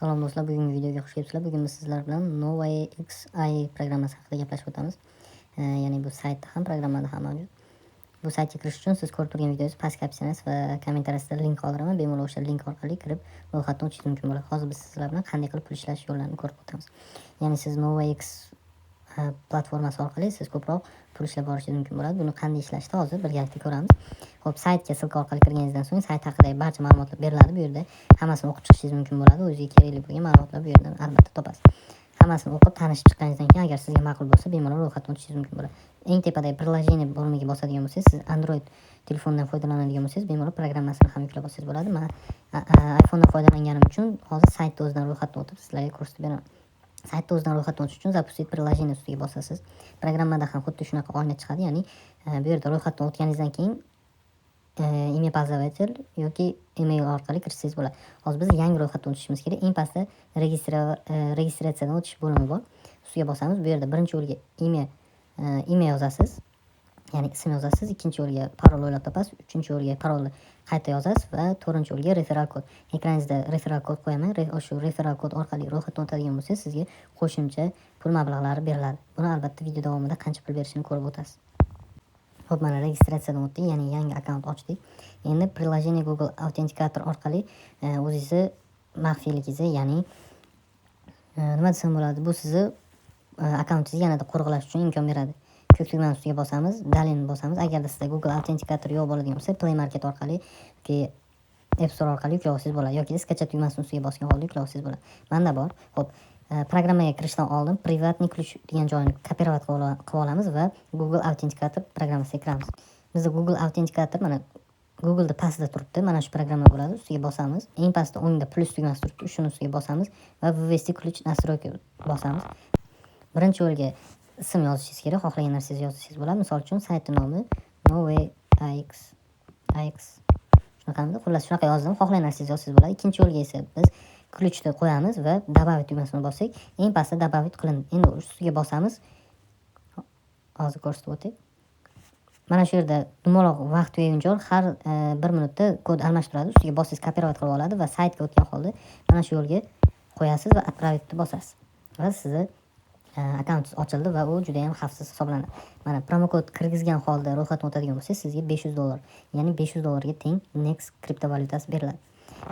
Salom do'stlar, bugungi videoga xush kelibsizlar. Bugun biz sizlar bilan NovaXI programmasi haqida gaplashib o'tamiz. Ya'ni bu saytda ham, programmada ham mavjud. Bu saytga kirish uchun siz ko'rib turgan videongiz pastki opsiyasi va kommentariyasida link qoldiraman. Bemalol o'sha link orqali kirib ro'yxatdan o'tishingiz mumkin bo'ladi. Hozir biz sizlar bilan qanday qilib pul ishlash yo'llarini ko'rib o'tamiz. Ya'ni siz NovaX platformasi orqali siz ko'proq pul ishlab borishingiz mumkin bo'ladi. Buni qanday ishlashni hozir birgalikda ko'ramiz. Xo'p, saytga ссылка orqali kirganingizdan so'ng sayt haqidagi barcha ma'lumotlar beriladi. Bu yerda hammasini o'qib chiqishingiz mumkin bo'ladi. O'zingizga kerakli bo'lgan ma'lumotlar bu yerdan albatta topasiz. Hammasini o'qib tanishib chiqqaningizdan keyin agar sizga ma'qul bo'lsa, bemalol ro'yxatdan o'tishingiz mumkin bo'ladi. Eng tepadagi приложение bo'limiga bosadigan bo'lsangiz, siz Android telefondan foydalanadigan bo'lsangiz, bemalol programmasini ham yuklab olsangiz bo'ladi. Men iPhonedan foydalanganim uchun hozir saytda o'zidan ro'yxatdan o'tib sizlarga ko'rsatib beraman. Saytda o'zidan ro'yxatdan o'tish uchun запустить приложение ustiga bosasiz. Programmada ham xuddi shunaqa oyna chiqadi, ya'ni bu yerda ro'yxatdan o'tganingizdan keyin имя пользователь yoki email orqali kirsangiz bo'ladi. Hozir biz yangi ro'yxatdan o'tishimiz kerak. Eng pastda registratsiyadan o'tish bo'limi bor. Ustiga bosamiz. Bu yerda birinchi yo'lga имя yozasiz. Ya'ni ism yozasiz, ikkinchi yo'lga parol o'ylab topasiz, uchinchi yo'lga parolni qayta yozasiz va to'rtinchi yo'lga referral kod. Ekraningizda referral kod qo'yaman. Shu referral kod orqali ro'yxatdan o'tadigan bo'lsangiz, sizga qo'shimcha pul mablag'lari beriladi. Buni albatta video davomida qancha pul berishini ko'rib o'tasiz. Xo'p, mana registratsiyadan o'tdik, ya'ni yangi akkaunt ochdik. Endi приложение Google Authenticator orqali o'zingizni maxfiyligingizni, ya'ni nima desam bo'ladi, bu sizni akkauntingizni yanada qo'riqlash uchun imkon beradi. Ko'k tugmani ustiga bosamiz, Далее ni bosamiz. Agarda sizda Google Authenticator yo'q bo'ladigan bo'lsa, Play Market orqali yoki App Store orqali yuklab olsangiz bo'ladi yoki скачать tugmasini ustiga bosgan holda yuklab olsangiz bo'ladi. Menda bor. Xo'p, programmaga kirishdan oldin приватный ключ degan joyini копировать qilib olamiz va Google Authenticator programmasiga kiramiz. Bizda Google Authenticator mana Google'da pastda turibdi. Mana shu programma bo'ladi. Ustiga bosamiz. Eng pastda o'ngda plyus tugmasi turibdi. Shuni ustiga bosamiz va ввести ключ настройка bosamiz. Birinchi yo'lga ism yozishingiz kerak. Xohlagan narsangizni yozsangiz bo'ladi. Misol uchun saytning nomi NovaX X shunaqamidi? Xullas, shunaqa yozdim. Xohlagan narsangizni yozsangiz bo'ladi. Ikkinchi yo'lga esa biz ключ ni qo'yamiz va добавить tugmasini bossak, eng pastda добавить qilindi. Endi ustiga bosamiz. Hozir ko'rsatib o'tay. Mana shu yerda dumaloq vaqt tugaguncha har bir minutda kod almashtiradi. Ustiga bossangiz копировать qilib oladi va saytga o'tgan holda mana shu yo'lga qo'yasiz va отправить bosasiz. Va sizni akkauntingiz ochildi va u juda ham xavfsiz hisoblanadi. Mana promokod kirgizgan holda ro'yxatdan o'tadigan bo'lsangiz, sizga 500 dollar, ya'ni 500 dollarga teng Nex kriptovalyutasi beriladi.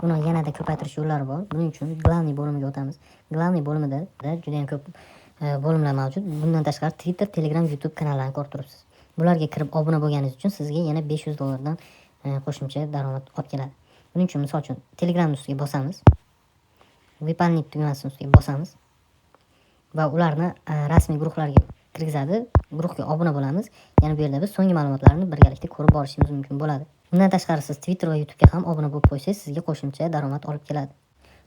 Buni yanada ko'paytirish yo'llari bor. Buning uchun главный bo'limiga o'tamiz. Главный bo'limida juda ham ko'p bo'limlar mavjud. Bundan tashqari Twitter, Telegram, YouTube kanallarini ko'rib turibsiz. Bularga kirib obuna bo'lganingiz uchun sizga yana 500 dollardan qo'shimcha daromad olib keladi. Buning uchun misol uchun Telegram ustiga bosamiz. Выполнить tugmasini ustiga bosamiz. Va ularni rasmiy guruhlarga kirgizadi. Guruhga obuna bo'lamiz. Ya'ni bu yerda biz so'nggi ma'lumotlarni birgalikda ko'rib borishimiz mumkin bo'ladi. Bundan tashqari siz Twitter va YouTube'ga ham obuna bo'lib qo'ysangiz, sizga qo'shimcha daromad olib keladi.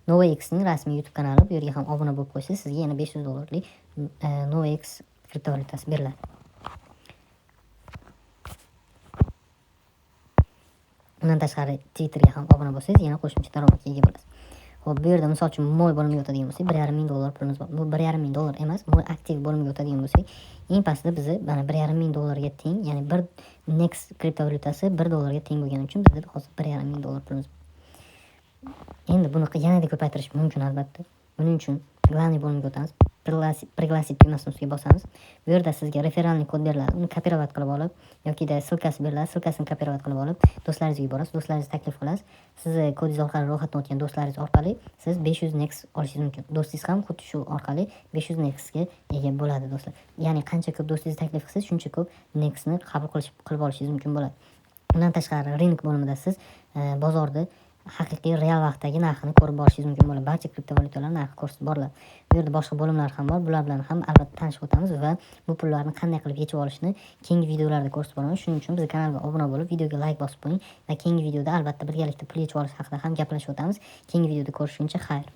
NovaXning rasmiy YouTube kanali, bu yerga ham obuna bo'lib qo'ysangiz, sizga yana 500 dollarlik NovaX kriptovalyutasi beriladi. Undan tashqari Twitterga ham obuna bo'lsangiz, yana qo'shimcha daromadga ega bo'lasiz. Xo'p, bu yerda misol uchun Moy bo'limiga o'tadigan bo'lsak, 1,5 ming dollar pulimiz bor. Bu 1,5 ming dollar emas, Moy aktiv bo'limiga o'tadigan bo'lsak, eng pastda bizni mana 1,5 ming dollarga teng, ya'ni bir Nex kriptovalyutasi 1 dollarga teng bo'lgani uchun bizda hozir 1,5 ming dollar pulimiz bor. Endi buni yanada ko'paytirish mumkin albatta. Buning uchun главный bo'limga o'tamiz. Пригласить tugmasini ustiga bosamiz. Bu yerda sizga реферальный kod beriladi. Uni копировать qilib olib yokida ссылка si beriladi. Ссылка sini копировать qilib olib do'stlaringizga yuborasiz. Do'stlaringizni taklif qilasiz. Sizni kodingiz orqali ro'yxatdan o'tgan do'stlaringiz orqali siz 500 Nex olishingiz mumkin. Do'stingiz ham xuddi shu orqali 500 Nexga ega bo'ladi do'stlar. Ya'ni qancha ko'p do'stingizni taklif qilsangiz, shuncha ko'p Nexni qabul qilib olishingiz mumkin bo'ladi. Undan tashqari рынок bo'limida siz bozorda haqiqiy real vaqtdagi narxini ko'rib borishingiz mumkin bo'ladi. Barcha kriptovalyutalar narxi ko'rsatib boriladi. Bu yerda boshqa bo'limlar ham bor. Bular bilan ham albatta tanishib o'tamiz va bu pullarni qanday qilib yechib olishni keyingi videolarda ko'rsatib boraman. Shuning uchun bizning kanalga obuna bo'lib, videoga like bosib qo'ying va keyingi videoda albatta birgalikda pul yechib olish haqida ham gaplashib o'tamiz. Keyingi videoda ko'rishguncha xayr.